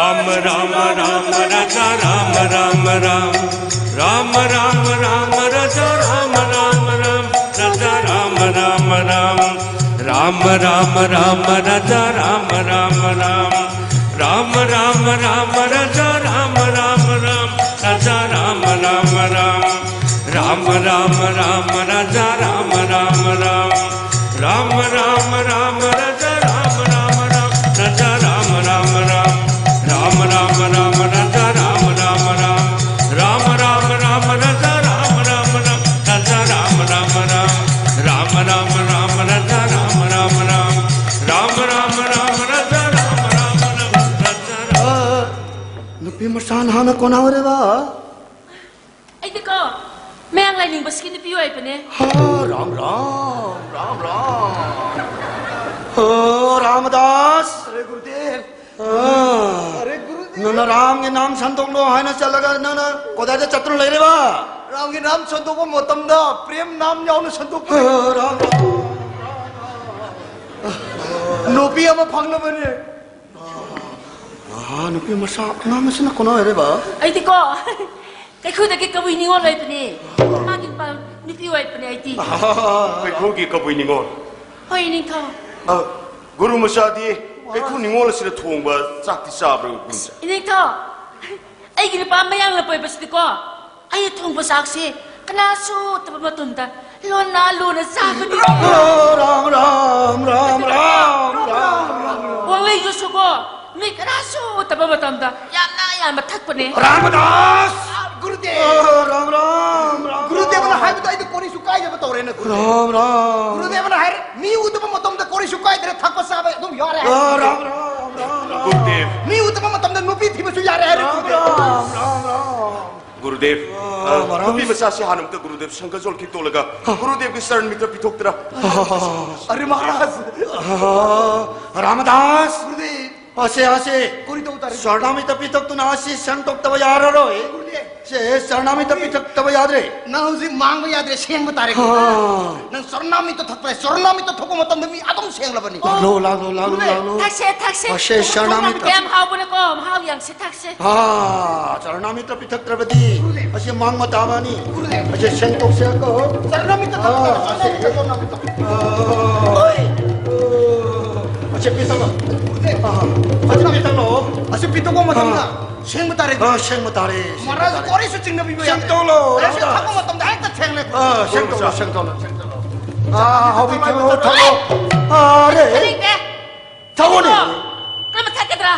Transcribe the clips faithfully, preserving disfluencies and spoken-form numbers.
Rama Rama Rama Raja Rama Rama Rama. Rama Rama Rama Raja Rama Rama Rama. Raja Rama Rama Rama. Rama Rama Rama Raja Rama Rama Rama. Rama Rama Rama Raja Rama Rama Rama. Raja Rama Rama Rama. Rama Rama Rama Raja Rama Rama Rama. Rama Rama Rama Raja Rama Rama Rama. Raja Rama Rama Rama. Rama Rama Rama Raja Rama Rama Rama. Rama Rama Rama Raja Rama Rama Rama. Raja Rama Rama Rama. Rama Rama Rama Raja Rama Rama Rama. Rama Rama Rama Raja Rama Rama Rama. Raja Rama. ꯑ, ꯅꯨꯄꯤ ꯃꯆꯥ ꯅꯍꯥꯛꯅ ꯀꯣꯟꯅ ꯍꯧꯔꯦꯕ? ꯑꯩꯗꯤꯀꯣ, ꯃꯌꯥꯡ ꯂꯥꯏꯅꯤꯡꯕꯁꯤꯒꯤ ꯅꯨꯄꯤ ꯑꯣꯏꯕꯅꯦ꯫ ꯍꯥ, ꯔꯥꯝ ꯔꯥꯝ, ꯔꯥꯝ ꯔꯥꯝ꯫ ꯍꯣ, ꯔꯥꯃꯗꯥꯁ꯫ ꯑꯔꯦ ꯒꯨꯔꯨꯗꯦꯕ꯫ ꯑꯥ꯫ ꯑꯔꯦ ꯒꯨꯔꯨꯗꯦꯕ꯫ ꯅꯪꯅ ꯔꯥꯝꯒꯤ ꯅꯥꯝ ꯁꯟꯗꯣꯛꯂꯣ ꯍꯥꯏꯅ ꯆꯠꯂꯒ ꯅꯪꯅ ꯀꯗꯥꯏꯗ ꯆꯠꯇꯨꯅ ꯂꯩꯔꯤꯕ? ꯔꯥꯝꯒꯤ ꯅꯥꯝ ꯁꯟꯗꯣꯛꯄ ꯃꯇꯝꯗ ꯄ꯭ꯔꯦꯝ ꯅꯥꯝ ꯌꯥꯎꯅ ꯁꯟꯗꯣꯛꯄꯅꯦ꯫ ꯍꯣ, ꯔꯥꯝ ꯔꯥꯝ꯫ ꯅꯨꯄꯤ ꯑꯃ ꯐꯪꯅꯕꯅꯦ꯫ ꯑꯥ, ꯅꯨꯄꯤ ꯃꯆꯥ ꯑꯉꯥꯡ ꯑꯁꯤꯅ ꯀꯣꯟꯅ ꯑꯣꯏꯔꯦꯕ? ꯑꯩꯗꯤꯀꯣ, ꯀꯩꯈꯨꯗꯒꯤ ꯀꯕꯨꯏ ꯅꯤꯉꯣꯜ ꯑꯣꯏꯕꯅꯦ꯫ ꯃꯥꯒꯤ ꯅꯨꯄꯥ ꯅꯨꯄꯤ ꯑꯣꯏꯕꯅꯦ ꯑꯩꯗꯤ꯫ ꯀꯩꯈꯨꯒꯤ ꯀꯕꯨꯏ ꯅꯤꯉꯣꯜ꯫ ꯍꯣꯏ, ꯏꯅꯤꯡꯊꯧ꯫ ꯑ, ꯒꯨꯔꯨ ꯃꯆꯥꯗꯤ ꯀꯩꯈꯨ ꯅꯤꯉꯣꯜ ꯑꯁꯤꯅ ꯊꯣꯡꯕ ꯆꯥꯛꯇꯤ ꯆꯥꯕ꯭ꯔꯥ, ꯒꯨꯔꯨ ꯃꯆꯥ? ꯏꯅꯤꯡꯊꯧ, ꯑꯩꯒꯤ ꯅꯨꯄꯥ ꯃꯌꯥꯡ ꯂꯝꯄꯣꯏꯕꯁꯤꯗꯤꯀꯣ, ꯑꯩꯅ ꯊꯣꯡꯕ ꯆꯥꯛꯁꯦ ꯀꯅꯥꯁꯨ ꯎꯠꯇꯕ ꯃꯇꯝꯗ ꯂꯣꯟꯅ ꯂꯣꯟꯅ ꯆꯥꯕꯅꯤ꯫ ꯔꯥꯝ, ꯔꯥꯝ, ꯔꯥꯝ, ꯔꯥꯝ, ꯔꯥꯝ, ꯔꯥꯝ, ꯔꯥꯝ꯫ ꯋꯥꯡꯂꯩꯗꯨꯁꯨꯀꯣ, ꯃꯤ ꯀꯅꯥꯁꯨ ꯎꯠꯇꯕ ꯃꯇꯝꯗ ꯌꯥꯝꯅ ꯌꯥꯝꯅ ꯊꯛꯄꯅꯦ꯫ ꯔꯥꯃꯗꯥꯁ! ꯒꯨꯔꯨꯗꯦꯕ! ꯑ, ꯔꯥꯝ, ꯔꯥꯝ, ꯔꯥꯝ, ꯒꯨꯔꯨꯗꯦꯕꯅ ꯔꯥꯝ꯫ ꯍꯥꯏꯕꯗꯣ ꯑꯩꯗꯤ ꯀꯣꯔꯤꯁꯨ ꯀꯥꯏꯗꯕ ꯇꯧꯔꯦꯅ, ꯒꯨꯔꯨꯗꯦꯕ꯫ ꯔꯥꯝ, ꯔꯥꯝ꯫ ꯒꯨꯔꯨꯗꯦꯕꯅ ꯍꯥꯏꯔꯦ, ꯃꯤ ꯎꯗꯕ ꯃꯇꯝꯗ ꯀꯣꯔꯤꯁꯨ ꯀꯥꯏꯗ꯭ꯔꯦ, ꯊꯛꯄ ꯆꯥꯕ ꯑꯗꯨꯝ ꯌꯥꯔꯦ ꯑ, ꯍꯥꯏꯔꯦ꯫ ꯔꯥꯝ, ꯔꯥꯝ, ꯔꯥꯝ, ꯔꯥꯝ꯫ ꯒꯨꯔꯨꯗꯦꯕ꯫ ꯃꯤ ꯎꯗꯕ ꯃꯇꯝꯗ ꯅꯨꯄꯤ ꯊꯤꯕꯁꯨ ꯌꯥꯔꯦ ꯍꯥꯏꯔꯦ, ꯔꯥꯝ, ꯒꯨꯔꯨꯗꯦꯕ꯫ ꯔꯥꯝ, ꯔꯥꯝ, ꯔꯥꯝ꯫ ꯒꯨꯔꯨꯗꯦꯕ, ꯑ, ꯑ, ꯃꯍꯥꯔꯥꯖ꯫ ꯅꯨꯄꯤ ꯃꯆꯥꯁꯤ ꯍꯥꯟꯅ ꯑꯝꯇ ꯒꯨꯔꯨꯗꯦꯕ ꯁꯪꯒꯖꯣꯜ ꯈꯤꯛꯇꯣꯛꯂꯒ ꯒꯨꯔꯨꯗꯦꯕꯒꯤ ꯆꯔꯟ ꯃꯤꯠꯇ ꯄꯤꯊꯣꯛꯇꯅ꯫ ꯑꯔꯦ ꯃꯍꯥꯔꯥꯖ! ꯑ, ꯔꯥꯃꯗꯥꯁ! ꯒꯨꯔꯨꯗꯦꯕ! ꯑꯁꯦ, ꯑꯁꯦ꯫ ꯀꯔꯤ ꯇꯧ ꯇꯥꯔꯦ? ꯁꯔꯅꯥꯃꯤꯇ ꯄꯤꯊꯛꯇꯨꯅ ꯑꯁꯤ ꯁꯦꯡꯗꯣꯛꯇꯕ ꯌꯥꯔꯔꯣꯏ꯫ ꯒꯨꯔꯨꯗꯦꯕ꯫ ꯁꯦ, ꯁꯔꯅꯥꯃꯤꯇ ꯄꯤꯊꯛꯇꯕ ꯌꯥꯗ꯭ꯔꯦ꯫ ꯅꯪ ꯍꯧꯖꯤꯛ ꯃꯥꯡꯕ ꯌꯥꯗ꯭ꯔꯦ, ꯁꯦꯡꯕ ꯇꯥꯔꯦ꯫ ꯑꯥ꯫ ꯅꯪ ꯁꯔꯅꯥꯃꯤꯇ ꯊꯛꯄ ꯌꯥꯏ꯫ ꯁꯔꯅꯥꯃꯤꯇ ꯊꯛꯄ ꯃꯇꯝꯗ ꯃꯤ ꯑꯗꯨꯝ ꯁꯦꯡꯂꯕꯅꯤ꯫ ꯂꯥꯛꯂꯣ, ꯂꯥꯛꯂꯣ, ꯂꯥꯛꯂꯣ, ꯒꯨꯔꯨꯗꯦꯕ꯫ ꯂꯥꯛꯂꯣ꯫ ꯊꯛꯁꯦ, ꯊꯛꯁꯦ꯫ ꯑꯁꯦ, ꯁꯔꯅꯥꯃꯤꯇ꯫ ꯌꯥꯝ ꯍꯥꯎꯕꯅꯦꯀꯣ, ꯃꯍꯥꯎ ꯌꯥꯝꯁꯦ, ꯊꯛꯁꯦ꯫ ꯑꯥ, ꯁꯔꯅꯥꯃꯤꯇ ꯄꯤꯊꯛꯇ꯭ꯔꯕꯗꯤ ꯒꯨꯔꯨꯗꯦꯕ꯫ ꯑꯁꯤ ꯃꯥꯡꯕ ꯇꯥꯕꯅꯤ꯫ ꯒꯨꯔꯨꯗꯦꯕ꯫ ꯑꯁꯤ ꯁꯦꯡꯗꯣꯛꯁꯦ ꯀꯣ꯫ ꯁꯔꯅꯥꯃꯤꯇ ꯊꯛꯄ ꯑꯥ, ꯌꯥꯏ, ꯑꯁꯤ ꯁꯔꯅꯥꯃꯤꯇ, ꯁꯔꯅꯥꯃꯤꯇ꯫ ꯑꯥ꯫ ꯑꯣꯏ꯫ ꯑꯁꯤ ꯄꯤꯊꯛꯂꯣ꯫ ꯒꯨꯔꯨꯗꯦꯕ꯫ ꯑꯥ, ꯑꯁꯤ ꯄꯤꯊꯛꯂꯣ꯫ ꯑꯁꯤ ꯄꯤꯊꯛꯄ ꯃꯇꯝꯗ ꯑꯥ꯫ ꯁꯦꯡꯕ ꯇꯥꯔꯦ꯫ ꯑꯥ, ꯁꯦꯡꯕ ꯇꯥꯔꯦ, ꯁꯦꯡꯕ ꯃꯍꯥꯔꯥꯖ ꯇꯥꯔꯦ꯫ ꯀꯔꯤꯁꯨ ꯆꯤꯡꯅꯕꯤꯕ ꯌꯥꯗꯦ꯫ ꯁꯦꯡꯗꯣꯛꯂꯣ, ꯑꯁꯤ ꯔꯥꯙꯥ꯫ ꯊꯛꯄ ꯃꯇꯝꯗ ꯍꯦꯛꯇ ꯁꯦꯡꯂꯦ꯫ ꯑꯥ, ꯁꯦꯡꯗꯣꯛꯂꯣ, ꯁꯦꯡꯗꯣꯛꯂꯣ, ꯁꯦꯡꯗꯣꯛꯂꯣ꯫ ꯑꯥ, ꯍꯥꯎꯕꯤ ꯊꯛꯂꯣ, ꯊꯛꯂꯣ꯫ ꯑꯥ, ꯔꯦ꯫ ꯊꯛꯅꯤꯡꯗꯦ꯫ ꯊꯛꯑꯣꯅꯦ꯫ ꯀꯔꯝꯕ ꯊꯛꯀꯗ꯭ꯔꯥ?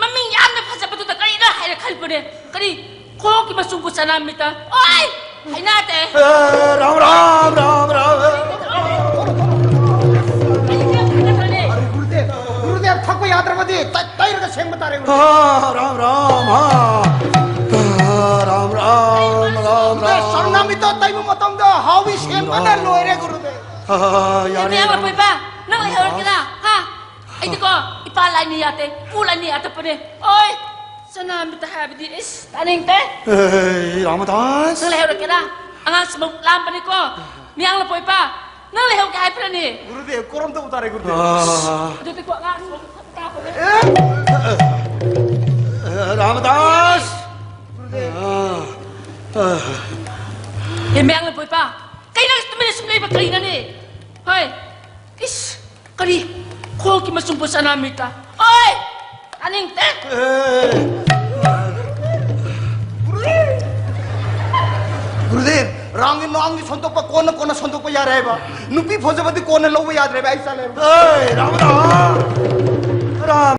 ꯃꯃꯤꯡ ꯌꯥꯝꯅ ꯐꯖꯕꯗꯨꯗ ꯀꯔꯤꯅꯣ ꯍꯥꯏꯔ ꯈꯜꯂꯨꯅꯦ꯫ ꯀꯔꯤ? ꯈꯣꯡꯒꯤ ꯃꯆꯨꯝꯕꯨ ꯆꯅꯥꯝꯃꯤꯇ꯫ ꯑꯣꯏ! ꯍꯩꯅꯗꯦ꯫ ꯑꯦ, ꯔꯥꯝ, ꯔꯥꯝ, ꯔꯥꯝ, ꯔꯥꯝ꯫ ꯑꯩ ꯀꯌꯥꯝ ꯊꯛꯀꯗ꯭ꯔꯅꯦ? ꯑꯔꯦ, ꯒꯨꯔꯨꯗꯦꯕ, ꯒꯨꯔꯨꯗꯦꯕ, ꯊꯛꯄ ꯌꯥꯗ꯭ꯔꯕꯗꯤ ꯇꯩ-, ꯇꯩꯔꯒ ꯁꯦꯡꯕ ꯇꯥꯔꯦ, ꯒꯨꯔꯨꯗꯦꯕ꯫ ꯑꯥ, ꯔꯥꯝ, ꯔꯥꯝ, ꯑꯥ꯫ ꯑꯥ, ꯔꯥꯝ, ꯔꯥꯝ, ꯔꯥꯝ, ꯔꯥꯝ꯫ ꯁꯔꯅꯥꯃꯤꯇ ꯇꯩꯕ ꯃꯇꯝꯗ ꯍꯥꯎꯕꯤ ꯁꯦꯡꯕꯅ ꯂꯣꯏꯔꯦ, ꯒꯨꯔꯨꯗꯦꯕ꯫ ꯑꯥ, ꯌꯥꯔꯦ, ꯅꯪ ꯌꯥꯔꯦ꯫ ꯂꯩꯍꯧꯔꯒꯦꯔꯥ? ꯍꯥ? ꯑꯩꯗꯤꯀꯣ, ꯏꯄꯥ ꯂꯥꯏꯅꯤ ꯌꯥꯗꯦ, ꯏꯄꯨ ꯂꯥꯏꯅꯤ ꯌꯥꯗꯕꯅꯦ꯫ ꯑꯣꯏ! ꯆꯅꯥꯝꯕꯤꯇ ꯍꯥꯏꯕꯗꯤ, ꯏꯁ, ꯇꯥꯅꯤꯡꯗꯦ꯫ ꯑꯦ, ꯔꯥꯃꯗꯥꯁ꯫ ꯅꯪ ꯂꯩꯍꯧꯔꯒꯦꯔꯥ? ꯑꯉꯥꯡꯁꯤꯃꯛ ꯂꯥꯝꯕꯅꯤꯀꯣ꯫ ꯃꯤꯌꯥꯡ ꯂꯄꯣꯏꯄ, ꯅꯪ ꯂꯩꯍꯧꯒꯦ ꯍꯥꯏꯕ꯭ꯔꯅꯦ? ꯒꯨꯔꯨꯗꯦꯕ, ꯀꯣꯔꯝ ꯇꯧꯕ ꯇꯥꯔꯦ, ꯒꯨꯔꯨꯗꯦꯕ? ꯑꯥ꯫ ꯑꯗꯨꯗꯤꯀꯣ, ꯑꯉꯥꯡꯁꯤꯃꯛ ꯀꯥꯞꯄꯒꯦ꯫ ꯑꯦ, ꯑꯦ, ꯔꯥꯃꯗꯥꯁ꯫ ꯒꯨꯔꯨꯗꯦꯕ꯫ ꯑꯥ, ꯑꯥ꯫ ꯑꯦ, ꯃꯤꯌꯥꯡ ꯂꯄꯣꯏꯄ, ꯀꯩꯅꯣ ꯇꯨꯃꯤꯟꯅ ꯁꯨꯝ ꯂꯩꯕ ꯀꯔꯤꯅꯣꯅꯦ? ꯍꯣꯏ, ꯏꯁ, ꯀꯔꯤ? ꯈꯣꯡꯒꯤ ꯃꯆꯨꯝꯕꯨ ꯆꯅꯥꯝꯃꯤꯇ? ꯑꯣꯏ! ꯇꯥꯅꯤꯡꯗꯦ! ꯑꯦ! ꯒꯨꯔꯨꯗꯦꯕ, ꯔꯥꯝꯒꯤ ꯅꯥꯡꯒꯤ ꯁꯣꯟꯗꯣꯛꯄ ꯀꯣꯟꯅ ꯀꯣꯟꯅ ꯁꯣꯟꯗꯣꯛꯄ ꯌꯥꯔꯦ ꯍꯥꯏꯕ꯫ ꯅꯨꯄꯤ ꯐꯖꯕꯗꯤ ꯀꯣꯟꯅ ꯂꯧꯕ ꯌꯥꯗ꯭ꯔꯦꯕ, ꯑꯩ ꯆꯠꯂꯦꯕ꯫ ꯑꯦ, ꯔꯥꯝ, ꯔꯥꯝ! ꯔꯥꯝ!